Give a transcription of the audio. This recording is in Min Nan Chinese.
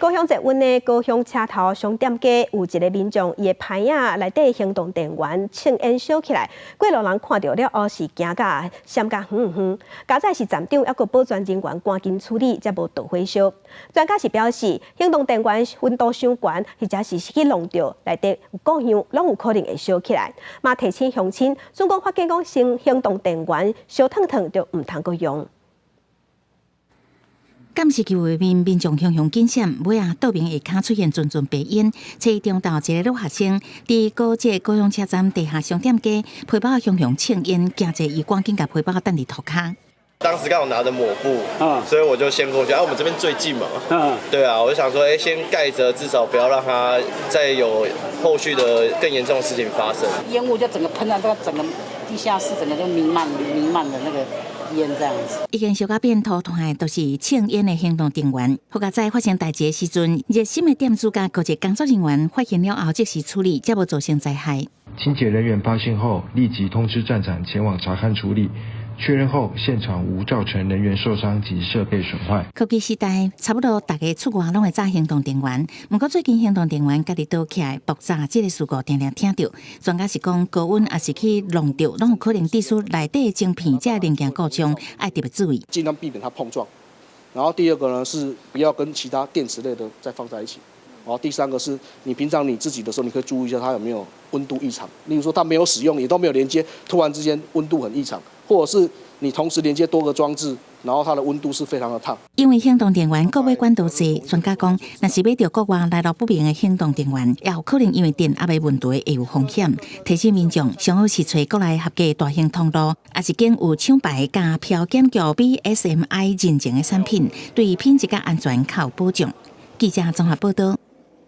高雄捷運的高雄車頭商店街有一个民眾，伊的棚仔內底行動電源衝煙燒起來，過路人看著了後是驚甲閃甲遠遠。佳哉是站長抑閣保全人員趕緊處理，才無導火燒。專家是表示，行動電源溫度傷懸，或者是去弄著內底有固相，攏有可能會燒起來。嘛提醒鄉親，總講發現講行動電源燒燙燙，就毋通閣用。監視器畫面，民眾雄雄緊閃，尾仔桌面下跤出現陣陣白煙。初一中晝，一个女學生佇高鐵高雄車站地下商店街，皮包雄雄衝煙，驚濟伊趕緊共皮包擲佇塗跤。當時剛好拿着抹布，所以我就先過去。啊，我們這邊最近嘛，對啊，我就想說，欸，先蓋着，至少不要讓它再有後續的更嚴重的事情發生。煙霧就整個噴到這個整個地下室，整個就彌漫彌漫的那個煙這樣子。已經燒甲變塗炭的，都是衝煙的行動電源。好佳哉發生代誌的時陣，熱心的店主佮高鐵工作人員發現了後，即時處理，才無造成災害。清潔人員發現後，立即通知站長前往查看處理。確認後，現場無造成人員受傷及設備損壞。科技時代，差不多逐家出外攏會紮行動電源。毋過最近行動電源家己倒起來爆炸，這个事故定定聽著。專家是講高溫抑是去弄著，攏有可能致使內底晶片這零件故障，愛特別注意。盡量避免它碰撞。然後第二個呢，是不要跟其他電池類的再放在一起。然後第三個是你平常你自己的時候，你可以注意一下它有沒有溫度異常。例如說它沒有使用，也都沒有連接，突然之間溫度很異常，或者是你同時連接多個裝置，然後它的溫度是非常的燙。因為行動電源購買管道濟，專家講，若是買著國外來路不明的行動電源，也有可能因為電壓的問題會有風險。提醒民眾，上好是揣國內合格大型通路，抑是揀有廠牌佮標檢局 BSMI 認證的產品，對品質佮安全較有保障。記者綜合報道。